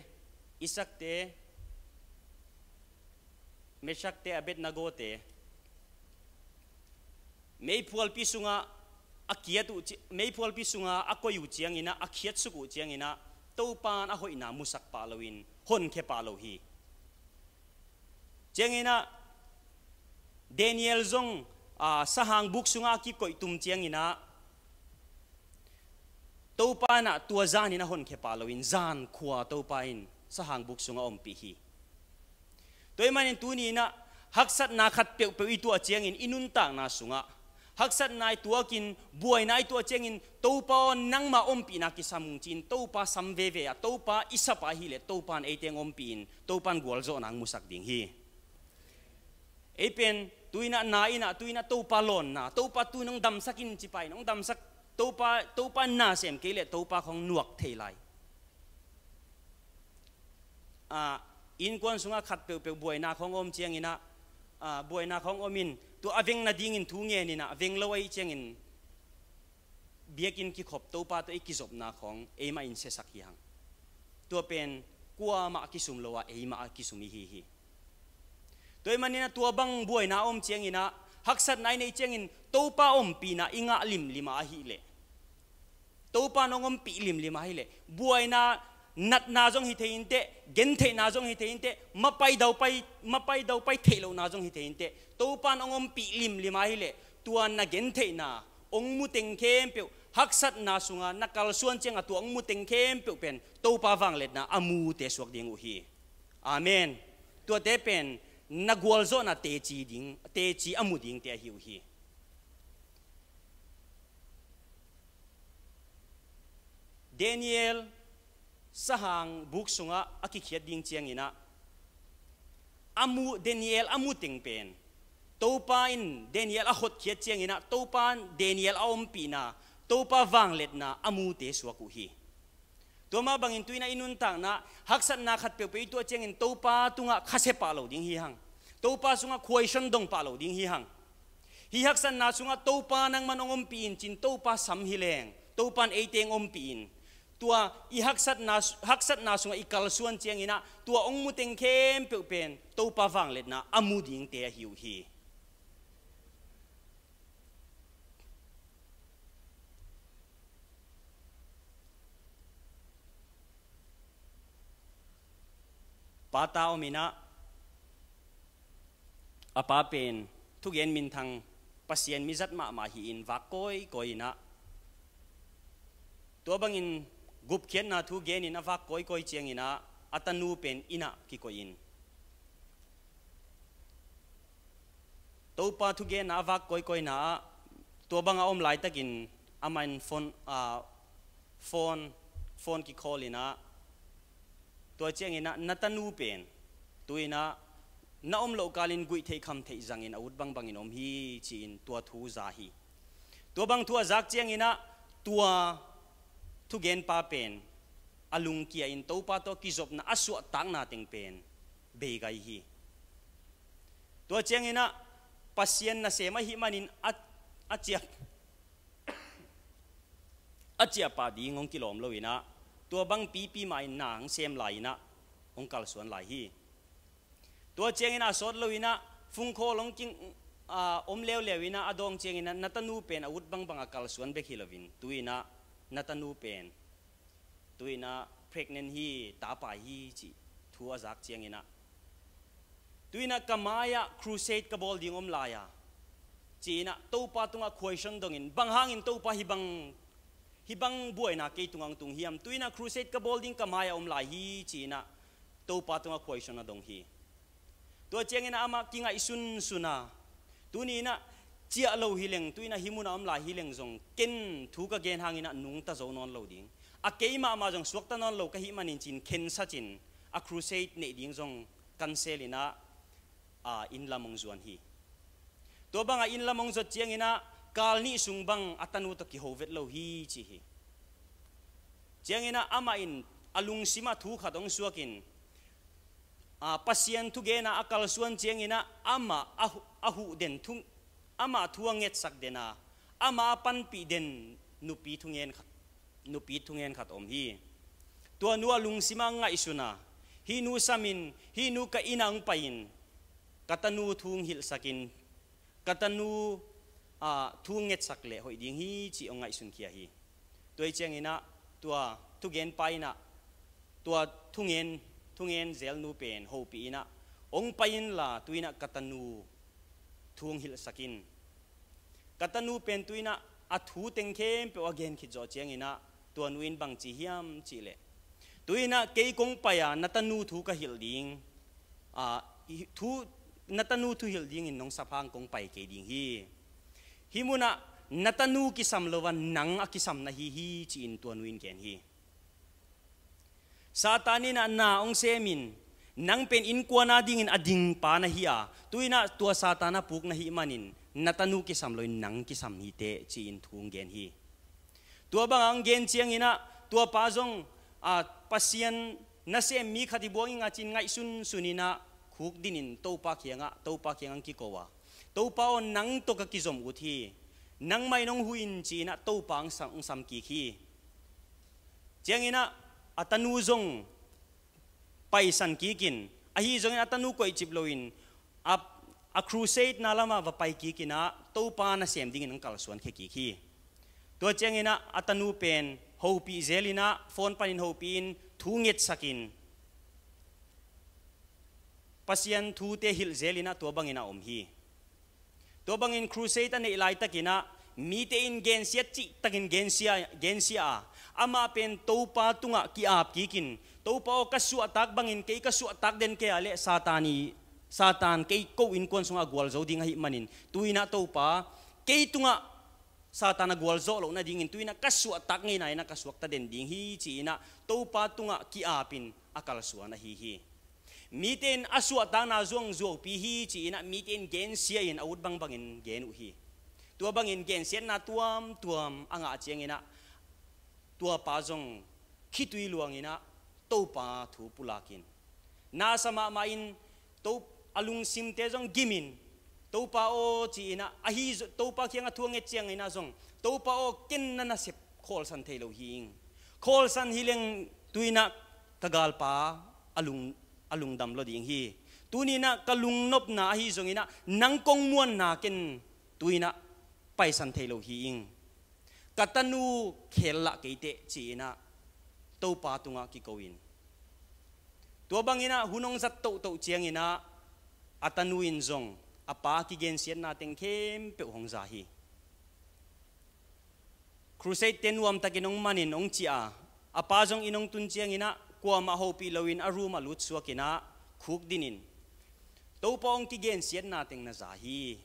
Isaac-te, Meshach-te, Abednego-te, meiphualpi sungah a kiat uh ci-, meiphualpi sungah a koih uh ciangin ah, a khiatsuk uh ciangin ah, Topa in a hoihna musak pah loin honkhia pah lo hi. Ciangin ah, Daniel zong, aa, sahangbuk sungah a kikoih tum ciangin ah, Topa in ah tua zanin a honkhia pah loin, zankhua Topa in sahangbuk sungah ompih hi. Tua ahih manin tuni in ah, haksatna khat peuhpeuh i tuah ciangin, i nuntakna sungah haksatna i tuakin, buaina i tuah ciangin, "Topa aw, nangma ompihna kisam ung," ci-in Topa sam veve a, Topa i sap a ahih leh, Topa in eite hong ompih in, Topa in gualzawhna hong musak ding hi. Ei pen, tu in ah, na in ah, tu in ah Topa lawnna, Topa tu in hong damsak in ci pah in, hong damsak, Topa, Topa nasem kei leh Topa khawng nuak thei lai. Ah, innkuan sungah khat peuhpeuh buaina khawng om ciangin ah, ah, buaina khawng om in, tua a veng nadingin thu ngen in ah, veng lo ahih ciangin biakinn kikhop, Topa tawh i kizopna khawng eimah in siasak hi hang. Tua pen kuamah a kisum lo a, eimah a kisum i hi hi. Tua ahih manin ah tua bang buaina om ciangin ah, haksatna i neih ciangin Topa ompihna i ngah limlim a ahih leh, Topa in hong ompih limlim a ahih leh, buaina natna zong hi thei inteh, gentheihna zong hi thei inteh, mapai daupai, mapai daupai theih lohna zong hi thei inteh, Topa in hong ompih limlim a ahih leh, tua na gentheihna hong mu teng khempeuh, haksatna sungah na kalsuan ciangah tua hong mu teng khempeuh pen Topa vangliatna a mute suak ding uh hi. Amen. Tuate pen na gualzawhna teci ding, teci a mu dingte ahi uh hi. Daniel sahangbuk sungah a kikhiat ding ciangin ah, a mu, Daniel a mu teng pen, Topa in Daniel a hotkhiat ciangin ah, Topa in Daniel a ompihna, Topa vangliatna a mute suak uh hi. Tua mah bangin tu in ah i nuntakna, haksatna khat peuhpeuh i tuah ciangin Topa tungah khasia pah lo ding hi hang. Topa sungah khuaisian dong pah lo ding hi hang. Hih haksatna sungah Topa nangman hong ompih in ci-in Topa sam hi leng, Topa in eite hong ompih in, tua i haksatna, haksatna sungah i kalsuan ciangin ah, tua hong mu teng khempeuh pen Topa vangliatna a mu dingte ahi uh hi. Pa ta om in ah, a pa pen thugen minthang, Pasian mizat mahmah hi-in vak kawikawi in ah, tua bangin gupkhiatna thu genin a vak kawikawi ciangin ah, a tanu pen inn ah kikoih in, Topa thugenna a vak kawikawina ah, tua banga om laitakin amah in phone, ah, phone, phone kikhawl in ah, tua ciangin ah, "Na tanu pen tu in ah na om loh kalin guihtheih khamtheih zangin a ut bangbangin om hi," ci-in tua thu za hi. Tua bang thu a zak ciangin ah, tua thugenpa pen a lungkia in Topa tawh kizopna a suahtakna teng pen beigai hi. Tua ciangin ah, Pasian nasem ahih manin a, a ciap, a ciapah ding hong kilawm lo in ah, tua bang pipi mah in na hong sem lai in ah, hong kalsuan lai hi. Tua ciangin a sawt lo in ah, phone call hong ki, ah, om leuleu in ah, a dawng ciangin ah, "Na tanu pen a ut bangbang a kalsuan bek hi loin, tu in ah na tanu pen, tu in ah pregnant hi, tapai hi," cih thu a zak ciangin ah, "Tu in ah ka mai-ah crusade ka bawl ding om lai a," ci-in ah Topa tungah khuaisian dongin, "Bang hangin Topa hih bang, hih bang buaina kei tungah hong tung hiam? Tu in ah crusade ka bawl ding ka mai-ah om lai hi," ci-in ah Topa tungah khuaisian a dong hi. Tua ciangin ah amah kingaihsunsun a, "Tuni in ah ciah lo hi leng, tu in ah hih munah om lai hi leng zong, ken thu ka gen hangin ah nungta zo nawn lo ding, a kei mahmah zong suakta nawn lo ka hih manin," ci-in khensat in a crusade neih ding zong cancel in ah, a, inn lam hong zuan hi. Tua banga inn lam hong zuat ciangin ah, kal nih sung bang a tanu tawh kiho vet lo hi, ci hi. Cianginah amah in a lungsimah thu khat hong suakin, a, Pasian thugena a kalsuan cianginah amah a hu-, a huh den thu, amah thu a ngetsak dena, amah a panpih den nupi thungen khat, nupi thungen khat om hi. Tua nu a lungsimah ngaihsuna, hih nu samin, hih nu ka innah hong pai-in ka tanu thu hong hilhsakin, ka tanu, ah, thu ngetsak leh hoih ding hi, cih hong ngaihsunkhia hi. Tua hi cianginah tua thugenpa innah tua thungen, thungen zelnu pen hopih innah, hong pai inla tu innah ka tanu thu hong hilhsakin. Ka tanu pen tu innah a thu teng khempeuh a gen khit zawh cianginah tua nu in bang ci hiam cihleh, tu innah kei kong pai-a na tanu thu ka hilh ding, a, thu, na tanu thu hilh dingin nong sap hang kong pai kei ding hi. Hih munah na tanu kisam lo a nang a kisam na hi hi, ci-in tua nu in gen hi. Satan innah na hong semin, nang pen innkuan a dingin a dingpa na hi a, tu innah tua Satan a puk na hih manin na tanu kisam loin nang kisam hiteh, ci-in thu hong gen hi. Tua bangah hong gen cianginah tua pa zong, a, Pasian nasem mi khat hi buang ing a, ci-in ngaihsunsun innah khukdinin Topa kiangah, Topa kiangah hong kiko a, Topa aw, nang tawh ka kizom ut hi, nangmah in hong huh in, ci-inah Topa hong sam, hong sam kik hi. Cianginah a tanu zong paisan kikin, ahi zongin a tanu koihcip loin a, a crusade na lamah va pai kikinah Topa nasem dingin hong kalsuankhia kik hi. Tua cianginah a tanu pen hopih zelinah, phone panin hopihin thu ngetsakin, Pasian thute hilh zelinah tua bangin a om hi. Tua bangin crusade a neih laitakinah mite in gensiat cihtakin gensia, gensia a, amah pen Topa tungah ki-ap kikin, Topa aw, ka suahtak bangin kei ka suahtak den kei a leh Satan i, Satan kei ko innkuan sungah a gualzo ding ahih manin, tu innah Topa, kei tungah Satan a gualzawh loh nadingin tu innah ka suahtak ngeina innah ka suakta den ding hi, ci-inah Topa tungah ki-apin a kalsuan ahi hi. Mite in a suahtakna zong zuaupi hi, ci-inah mite in gensia in a ut bangbangin gen uh hi. Tua bangin gensiatna tuamtuam a ngah cianginah tua pa zong khitui luanginah Topa thu pulakin, nasa mahmah in, To-, a lungsimte zong gimin, Topa aw, ci-inah, ahi zo-, Topa kiangah thu a nget cianginah zong, Topa aw, ken na nasep khawlsan thei lo hi ing. Khawlsan hileng tu innah ka galpa a lung, a lungdam lo ding hi. Tuni innah ka lungnopna ahi zonginah nang kong muanna ken tu innah paisan thei lo hi ing. Ka tanu khel lah keiteh, ci-inah Topa tungah kiko in, tua banginah hun hong zat tohtoh cianginah a tanu in zong a pa kigensiatna teng khempeuh hong za hi. Crusade te nuamtakin hong manin hong ciah a, a pa zong inn hong tun cianginah kuamah hopih loin a room ah lutsuakinah khukdinin, Topa hong kigensiatna teng na za hi.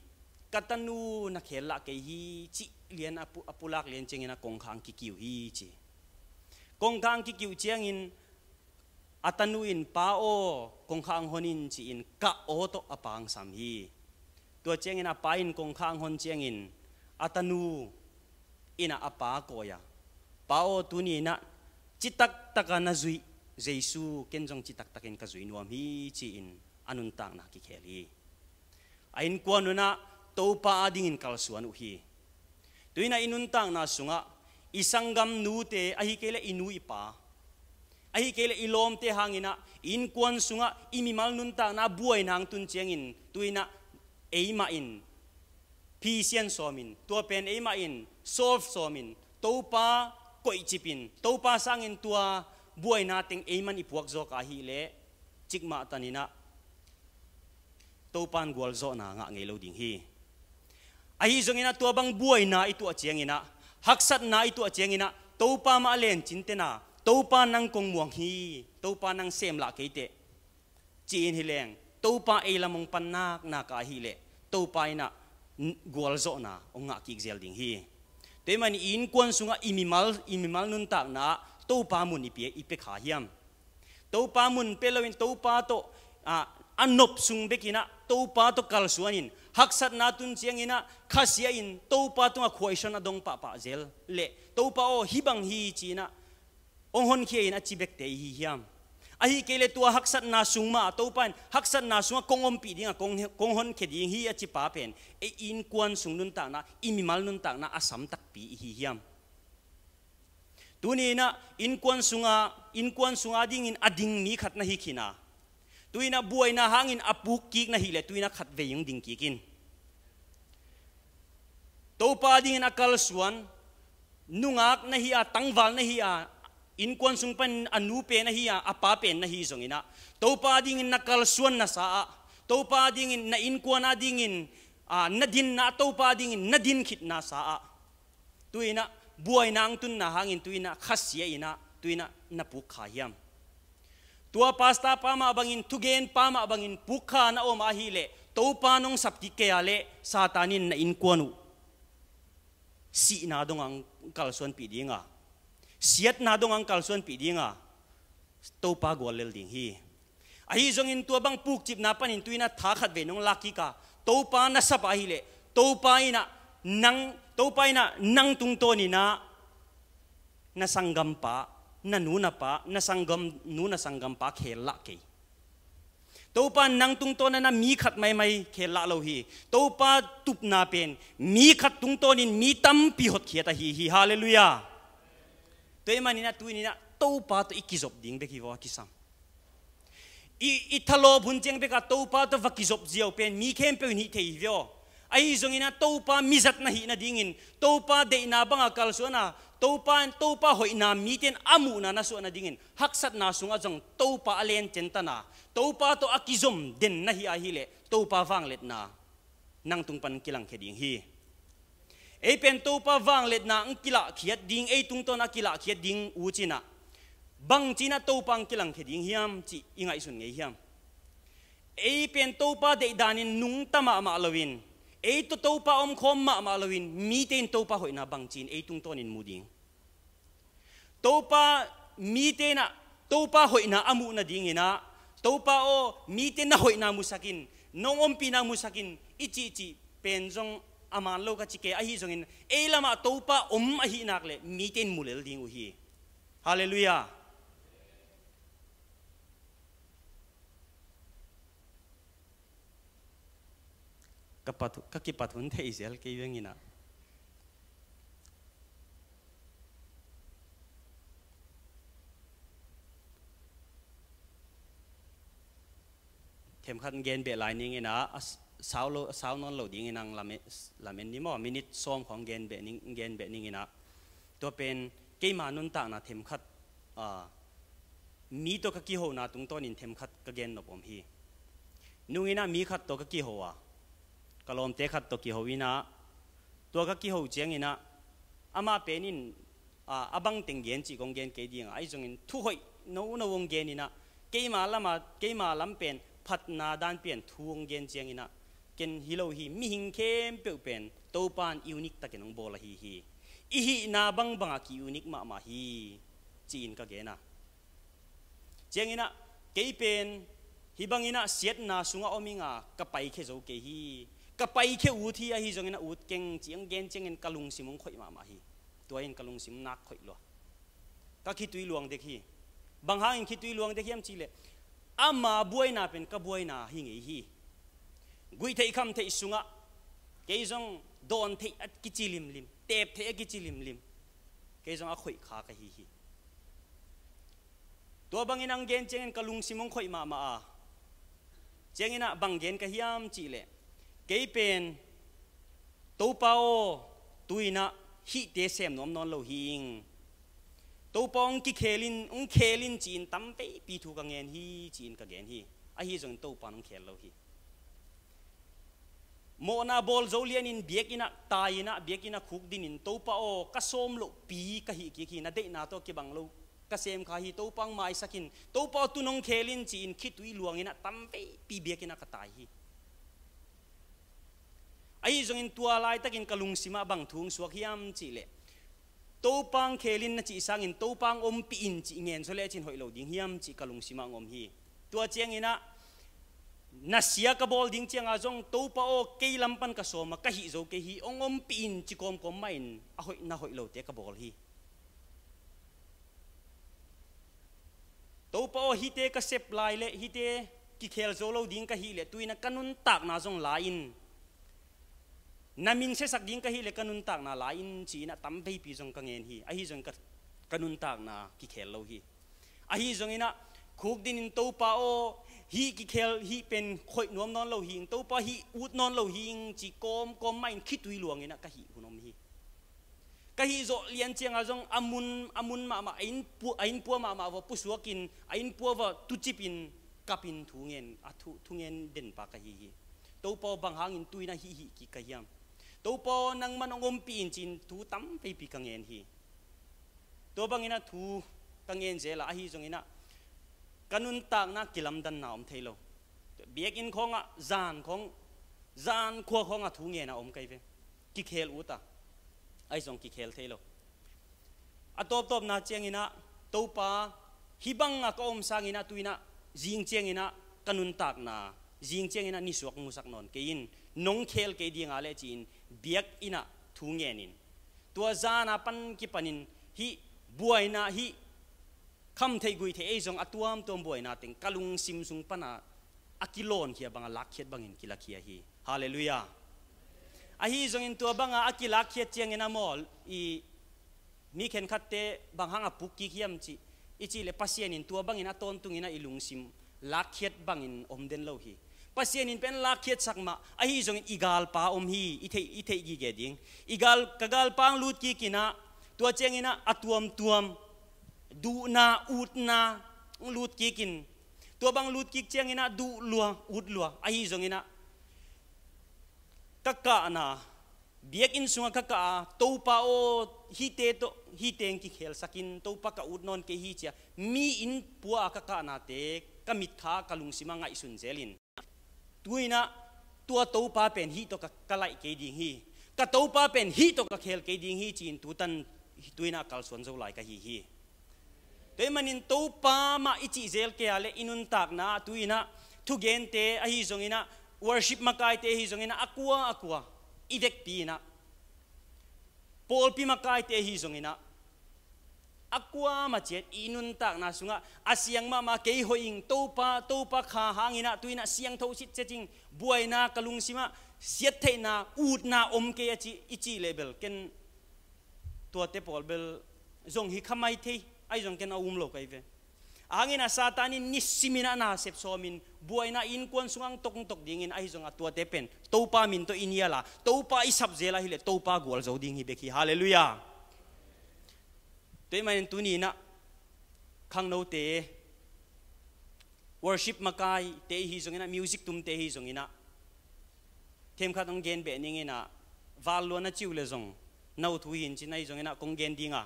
Ka tanu na khel lah kei hi, cih lian a pu-, a pulak lian cianginah kongkhak hong kikiu hi, ci. Kongkhak hong kikiu ciangin a tanu in, Pa aw, kongkhak hong hon in, ci-in kah aw tawh a pa hong sam hi. Tua ciangin a pa in kongkhak hong hon ciangin a tanu innah a pa kawi a, Pa aw, tuni innah citaktak a na zuih Jesu ken zong citaktakin ka zui nuam hi, ci-in a nuntakna kikhel hi. A innkuan unah Topa adingin kalsuan uh hi. Tu innah i nuntakna sungah i sanggam nute, ahi kei leh i nu i pa, ahi kei leh i lawmte hanginah i innkuan sungah i mimal nuntakna buaina hong tun ciangin tu innah eimah in phisian sawmin, tua pen eimah in solve sawmin, Topa koihcipin, Topa sangin tua buaina teng eimah in i puak zawk a ahih leh, cikmah taninah Topa in gualzawhna ngah ngei lo ding hi. Ahi zonginah tua bang buaina i tuah cianginah, haksatna i tuah cianginah, Topa mah a lencintena, Topa nang kong muang hi, Topa nang sem lah keiteh, ci-in hileng, Topa ei lam hong pan naknak a ahih leh, Topa innah n-, gualzawhna hong ngah kik zel ding hi. Tua ahih manin i innkuan sungah i mimal, i mimal nuntakna ah Topa mun i pia, i pia kha hiam? Topa mun pia loin Topa tawh, ah, a nop sung bekinah Topa tawh kalsuanin, haksatna tun cianginah khasia in Topa tungah khuaison a dong pahpah zel leh, Topa aw, hih bang hi, ci-inah hong honkhia in a ci bekte i hi hiam? Ahih kei leh tua haksatna sung mah Topa in haksatna sungah kong ompih dingah kong, kong honkhia ding hi a ci pa pen ei innkuan sung nuntakna, i mimal nuntakna a sam takpi i hi hiam? Tuni inah innkuan sunga, innkuan sunga dingin a ding mi khat na hi khin a, tu inah buaina hangin a puk kik na hih leh tu inah khat vei hong ding kik in. Topa dingin a kalsuan nungak na hi a, tangval na hi a, innkuan sung pan a nu pen na hi a, a pa pen na hi zong inah, Topa dingin na kalsuan na sa ah, Topa dingin na innkuan a dingin, a, na dinna, Topa dingin na din khitna sa ah, tu inah buaina hong tunna hangin tu inah khasia inah tu inah na puk kha hiam? Tua pastor pa mah bangin, thugen pa mah bangin puk kha na om ahih leh Topa nong sap kik kei a leh Satan in na innkuan uh sihna dongah hong kalsuanpih dinga, siatna dongah hong kalsuanpih dinga, Topa gual lel ding hi. Ahi zongin tua bang pukcipna panin tu inah tha khat vei nong lak kik a, Topa na sap ahih leh Topa inah nang, Topa inah nang tungtawn inah na sanggampa, na nu na pa, na sanggam nu na sanggampa khel lah kei. Topa nang tungtawn a na mi khat maimai khel lah lo hi. Topa tupna pen mi khat tungtawnin mi tampi hotkhiat ahi hi. Halleluiah. Tua ahih manin a tu inah Topa tawh i kizop ding bek hi vaw a kisam. I, i thalawp hun ciang bekah Topa tawh va kizop ziau pen mi khempeuh in hih thei hi vaw. Ahi zongin a Topa mizat na hih nadingin, Topa deihna banga kalsuan a, Topa, Topa hoihna mite in a muhna na suah nadingin, haksatna sungah zong Topa a lencen tan a, Topa tawh a kizom den na hih ahih leh Topa vangliatna nang tung pan kilangkhia ding hi. Ei pen Topa vangliatna hong kilahkhiat ding, ei tungtawn a kilahkhiat ding uh ci inah, bangci inah Topa hong kilangkhia ding hiam cih i ngaihsun ngei hiam? Ei pen Topa deihdanin nungta mahmah loin, ei tawh Topa omkhawm mahmah loin, mite in Topa hoihna bangci in ei tungtawnin mu ding? Topa, mite inah Topa hoihna a muh nading inah, Topa aw, mite na hoihna musak in, nong ompihna musak in, i cihcih pen zong a man lo ka ci kei, ahi zongin ei lamah Topa om ahih nak leh mite in mu lel ding uh hi. Halleluiah. Ka pat, ka kipat hun thei zel kei veng inah. Themkhat gen beh lai ning inah, a s-, sau lo, sau nawn lo ding inah, lamen, lamen ni maw, minute sawm khawng gen beh ning, gen beh ning inah. Tua pen keima nuntakna themkhat, a, mi tawh ka kihona tungtawnin themkhat ka gen nop om hi. Nung inah mi khat tawh ka kiho a, ka lawmte khat tawh kiho inah, tua ka kiho ciang inah, amah pen in, a, a bangteng gen cih kong gen kei dinga, ahi zongin thu hoih nono hong gen inah, keima lamah, keima lam pen phatna dan pen thu hong gen ciang inah, ken hi lo hi, mihing khempeuh pen Topa in unique takin hong bawl ahi hi. I hihna bangbangah ki-unique mahmah hi, ci-in ka gen a. Ciang inah, kei pen hih bang inah siatna sungah om inga, ka paikhia zo kei hi. Ka paikhia ut hi, ahi zong inah ut keng ci-in hong gen ciangin ka lungsim hong khoih mahmah hi. Tua in ka lungsim nak khoih lua. Ka khitui luang dek hi. Bang hangin khitui luang dek hiam cih leh, ama buaina pen ka buaina hi ngei hi. Guih theih kham theih sungah kei zong dawn theih a kici limlim, teep theih a kici limlim, kei zong a khoih kha ka hi hi. Tua bangin hong gen ciangin ka lungsim hong khoih mahmah a. Ciang inah bang gen ka hiam cih leh, kei pen Topa aw, tu inah hihte sem nuam nawn lo hi ing. Topa hong kikhel in, hong khel in ci-in tam veipi thu ka ngen hi, ci-in ka gen hi. Ahi zongin Topa in hong khel lo hi. Mawhna bawl zo lianin biakinn ah tai inah, biakinn ah khukdinin, Topa aw, ka sawm lohpi ka hih kik hi, na deihna tawh kibang lo ka sem kha hi, Topa hong maisak in, Topa aw, tu-in hong khel in ci-in khitui luang inah tam veipi biakinn ah ka tai hi. Ahi zongin tua laitakin ka lungsimah bang thu hong suak hiam cih leh, Topa hong khel in na cih sangin Topa hong ompih in cih ngen zaw lecin hoih lo ding hiam cih ka lungsimah hong om hi. Tua ciang inah nasia ka bawl ding ciangah zong, Topa aw, kei lam pan ka sawm a, ka hih zo kei hi, hong ompih in ci kawmkawm mahin a hoih na hoih lote ka bawl hi. Topa aw, hihte ka sep lai leh hihte kikhel zo lo ding ka hih leh tu-in ah ka nuntakna zong la in. Na min siasak ding ka hih leh ka nuntakna la in, ci-in ah tam veipi zong ka ngen hi. Ahi zongin ka, ka nuntakna kikhel lo hi. Ahi zongin ah khukdin in Topa aw, hih kikhel hih pen khoih nuam nawn lo hi ing, Topa hih ut nawn lo hi ing, ci kawmkawm mah in khitui luangin ah ka hih hun om hi. Ka hih zawh lian ciangah zong a mun, a mun mahmah, a innpua, a innpua mahmah vua pusuakin, a innpua vua tucipin, kapin thu ngen, a thu, thu ngen denpa ka hi hi. Topa aw, bang hangin tu-in ah hih hih kik ka hiam? Topa aw, nangman hong ompih in, ci-in thu tam veipi ka ngen hi. Tua bangin ah thu ka ngen zel a, ahi zongin ah ka nuntakna kilamdanna om thei lo. Biakinn khawngah zan khawng, zan khua khawngah thu ngen a om ka hi ve. Kikhel ut a, ahi zong kikhel thei lo. A tawptawpna ciangin ah, Topa, hih bangah ka om sangin ah tu-in ah zing ciangin ah ka nuntakna, zing ciangin ah nisuak musak nawn kei in, nong khel kei ding a leh, ci-in biakinn ah thu ngenin, tua zan a pan kipanin hih buaina, hih kham theih guih theih, ei zong a tuamtuam buaina teng ka lungsim sung pana a kilawnkhia bangah lakkhiat bangin kilakkhia hi. Halleluiah. Ahi zongin tua banga a kilakkhiat ciangin ah maw, i mi khenkhatte bang hang a puk kik hiam cih i cih leh, Pasian in tua bangin a tawntungin ah i lungsim lakkhiat bangin om den lo hi. Pasian in pen lakkhiatsak mah, ahi zongin i galpa om hi, i theih, i theih gige ding. I gal, ka galpa hong lut kikin ah, tua ciangin ah a tuamtuam duhna, utna hong lut kikin, tua bang lut kik ciangin ah duh lua, ut lua. Ahi zongin ah ka kahna, biakinn sungah ka kah a, Topa aw, hihte tawh, hihte hong kikhelsak in, Topa ka ut nawn kei hi, ci-a mi innpua a ka kahnate ka mitkha, ka lungsim ah ngaihsun zelin, tu-in ah tua Topa pen hih tawh ka, ka laih kei ding hi, ka Topa pen hih tawh ka khel kei ding hi, ci-in tutan, tu-in ah kalsuan zo lai ka hi hi. Tua ahih manin Topa mah i cih zel kei a leh i nuntakna ah tu-in ah thugente ahi zongin ah, worship makaite ahi zongin ah, a kua a kua i vekpi in ah, pawlpi makaite ahi zongin ah, a kua mah ciat i nuntakna sungah a siang mahmah, kei hoih ing, Topa, Topa kha hangin ah tu-in ah siangtho sitset ing, buaina ka lungsim ah, siattheihna, utna om kei a ci, i cih leh bel ken tuate pawl bel zong hi kha mai thei, ahi zong ken a um lo ka hi ve. A hangin ah Satan in nisimin ah na sep sawmin buaina innkuan sungah hong tok hong tok dingin, ahi zongah tuate pen Topa min tawh i nial a, Topa i sap zel a hi leh Topa gualzo ding hi bek hi. Halleluiah. Tua ahih manin tuni in ah khangnote, worship makaite ahi zongin ah, music tumte ahi zongin ah, themkhat hong gen beh ning in ah, val luan a ci uh leh zong, no thu hi in cin ahi zongin ah kong gen ding a,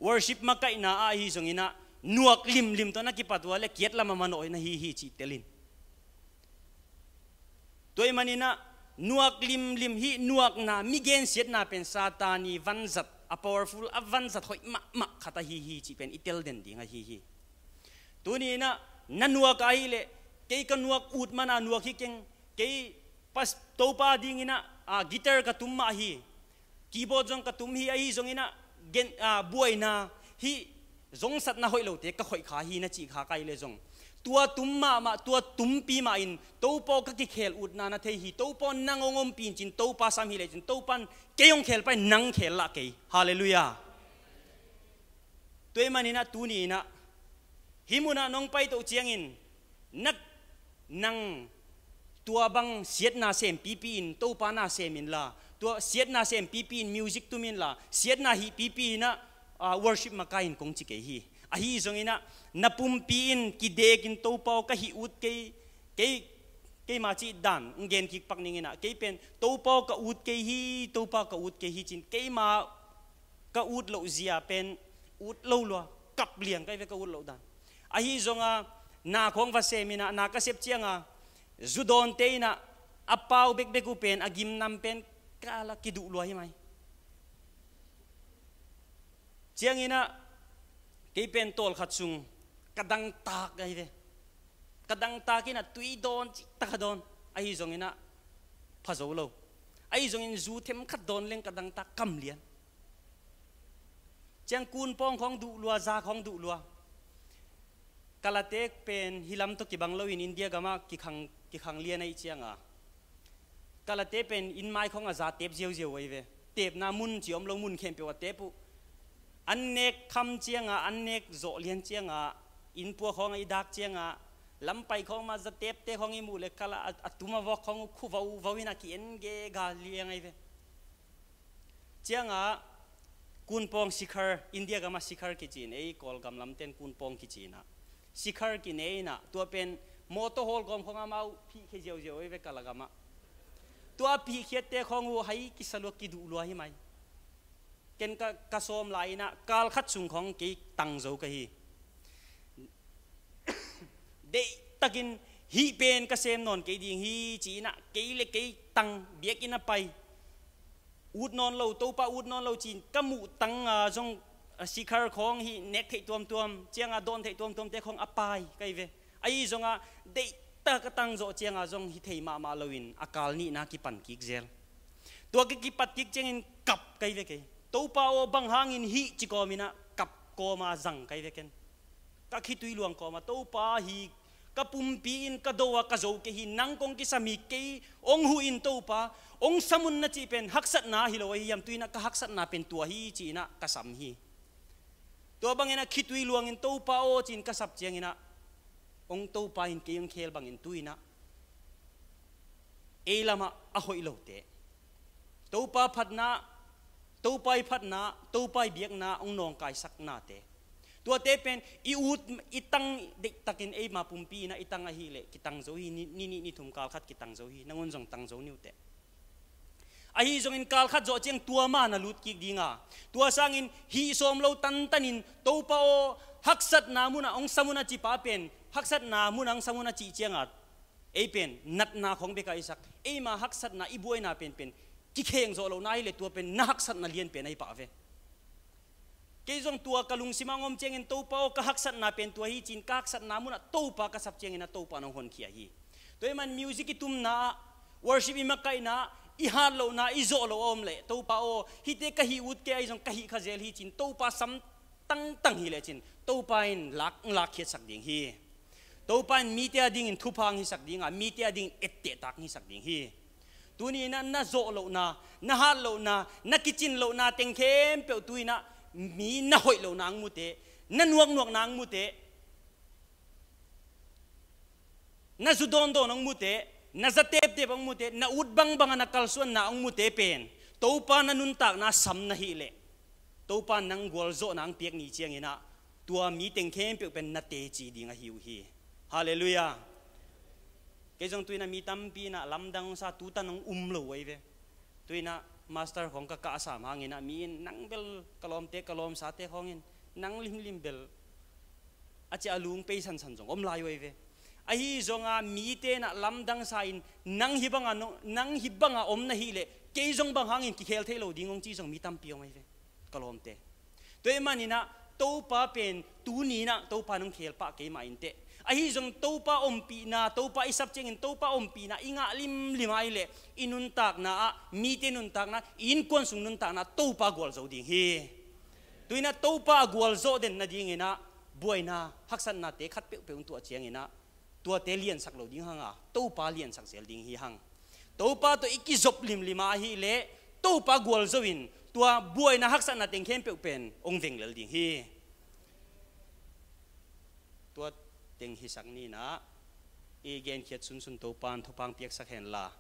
worship makaihna ah ahi zongin ah, nuak limlim tawh na kipat uh a leh kiat lam ah manawh na hi hi cih tel in. Tua ahih manin ah, nuak limlim, hih nuakna, mi gensiatna pen Satan i vanzat, a powerful, a vanzat hoih mahmah khat ahi hi cih pen i tel den ding ahi hi. Tuni in ah, na nuak a hi leh, kei ka nuak ut man a nuak hi keng, kei pas, Topa dingin ah, a, guitar ka tum mah hi, keyboard zong ka tum hi, ahi zongin ah gen, a, buaina, hih zongsatna hoih lote ka hoih kha hi na cih kha ka hi leh zong, tua tum mahmah, tua tumpi mah in Topa aw ka kikhel utna na thei hi, Topa aw nang hong ompih in cin Topa sam hi leh cin, Topa in kei hong khel pah in, nang khel lah kei. Halleluiah. Tua ahih manin ah tuni in ah, hih munah nong paito ciangin, na, nang tua bang siatna sem pipi in Topa na sem inla, tua siatna sem pipi in music tum inla, siatna hih pipi in ah, ah, worship makai in kong ci kei hi. Ahi zongin ah, na pumpi in kidekin Topa aw ka hih ut kei, kei, keima cih dan hong gen kik pak ning in ah, kei pen Topa aw ka ut kei hi, Topa aw ka ut kei hi cin, keima ka ut loh zia pen ut lo lua, kap liang ka hi ve ka ut loh dan. Ahi zongin ah, na khawng va sem in ah, na ka sep ciangin ah, zu dawnte in ah, a pau bekbek uh pen, a gimnam pen, ka la kiduh lua hi mai. Ciangin ah, kei pen tawlkhat sung ka dangtak ka hi ve. Ka dangtak in ah tui dawn, cihtak a dawn. Ahi zongin ah, pha zo lo. Ahi zongin zu themkhat dawn leng ka dangtak kam lian. Ciang kun pawng khawng duh lua, za khawng duh lua. Kalate pen hih lam tawh kibang loin India gamah kikhang, kikhang lian ahih cianga, kalate pen inn mai khawngah za tep ziauziau ahi ve. Tepna mun ci om lo, mun khempeuh ah tep uh. An nek kham cianga, an nek zawh lian cianga, inn pua khawngah i dak cianga, lampai khawng mah za tepte khawng i muh leh kala a, a tum a vawk khawng uh khu vau vau in a ki-en gega liang ahi ve. Cianga kunpawng, sikhar, India gamah sikhar kici in, ei Kawlgam lamten kunpawng kici inah, sikhar kine inah, tua pen mawtaw hawlgawm khawng amau phihkhia ziauziau ahi ve kala gamah. Tua phihkhiatte khawng uh hai kisa lua, kiduh lua hi mai. Ken ka, ka sawm lai inah kal khat sung khawng kei tang zo ka hi. Deihtakin hih pen ka sem nawn kei ding hi ci inah kei le kei tang biakinn a pai. Ut nawn lo, Topa ut nawn lo ci-in ka muh tanga zong, a, sikhar khawng hih nek theih tuamtuam, cianga dawn theih tuamtuamte khawng a pai ka hi ve. Ahi zongah deihtak ka tang zawh cianga zong hi thei mahmah loin a kal nihna kipan kik zel. Tua ka kipat kik ciangin kap ka hi ve kei. Topa aw, bang hangin hih ci kawm inah kap kawma zang ka hi ve ken. Ka khitui luang kawma, Topa, hi ka pumpi in ka do a ka zo kei hi, nang kong kisam hi, kei hong huh in Topa, hong sam un na cih pen haksatna hi lo ahi hiam, tu inah ka haksatna pen tua hi ci inah ka sam hi. Tua bangin a khitui luangin Topa aw ci-in ka sap cianginah, hong Topa in kei hong khel bangin tu inah ei lamah a hoih lote, Topa phatna, Topa i phatna, Topa i biakna hong nawngkaisaknate, tuate pen i ut, i tang deihtakin eima pumpi inah i tang ahih leh kitang zo hi. Ni, ni nih ni thum kal khat kitang zo hi. Nangun zong tang zo ni uh teh. Ahi zongin kal khat zawh ciang tua ma na lut kik dinga, tua sangin hih sawm lo tantanin Topa aw, haksatna munah hong sam un a ci pa pen, haksatna munah hong sam un a cih cianga ei pen natna khawng bek a i sak, eima haksatna, i buaina penpen kikheng zawh lohna ahih leh tua pen na haksatna lian pen ahi pah ve. Kei zong tua ka lungsimah hong om ciangin, Topa aw, ka haksatna pen tua hi ci-in ka haksatna munah Topa ka sap ciangin a Topa in hong honkhia hi. Tua ahih man music i tumna ah, worship i makaihna ah, i hat lohna, i zawh loh a om leh, Topa aw, hihte ka hih ut kei, ahi zong ka hih kha zel hi ci-in Topa sam tangtang hi lecin Topa in lak, lakkhiatsak ding hi. Topa in mite a dingin thupha hong hisak dinga, mite a dingin ettehtak hong hisak ding hi. Tuni inah na zawh lohna, na hat lohna, na kicin lohna teng khempeuh tu inah mi na hoih lohna hong mute, na nuaknuakna hong mute, na zu dawndawn hong mute, na za teptep hong mute, na ut bangbanga na kalsuanna hong mute pen Topa na nuntakna sam na hih leh, Topa nang gualzawhna hong piak ni cianginah tua mi teng khempeuh pen na teci ding ahi uh hi. Halleluiah. Kei zong tu inah mi tampi inah lamdang sa, tutan hong um lo uh ahi ve. Tu inah master khawng ka kahsam hanginah mi in nang bel ka lawmte, ka lawmsate khawngin nang limlim bel a ci a lung pei sansan zong om lai uh ahi ve. Ahi zonga mite inah lamdang sa in nang hih banga no, nang hih banga om na hih leh kei zong bang hangin kikhel thei lo ding hong ci zong mi tampi om ahi ve, ka lawmte. Tua ahih maninah Topa pen tuni inah Topa in hong khel pah kei mah inteh. Ahi zong Topa ompihna, Topa i sap ciangin Topa ompihna i ngah limlim ahih leh i nuntakna ah, mite nuntakna, i innkuan sung nuntakna Topa gualzo ding hi. Tu inah Topa a gualzawh den nadinginah buaina, haksatnate khat peuhpeuh hong tuah cianginah tuate liansak lo ding hanga, Topa liansak zel ding hi hang. Topa tawh i kizop limlim ahih leh Topa gualzo in tua buaina, haksatna teng khempeuh pen hong veng lel ding hi. Tua teng hisak ni inah, i genkhiat sunsun Topa in thupha hong piaksak henla,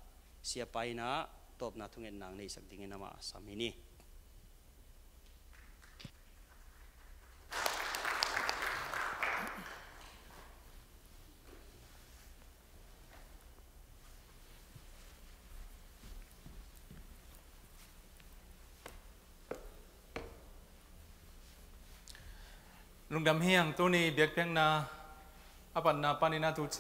siapa inah tawpna thungetna hong neisak dingin amah sam hi ni. Lungdam hi hang. Tuni biakpiakna a patna panin a tu ci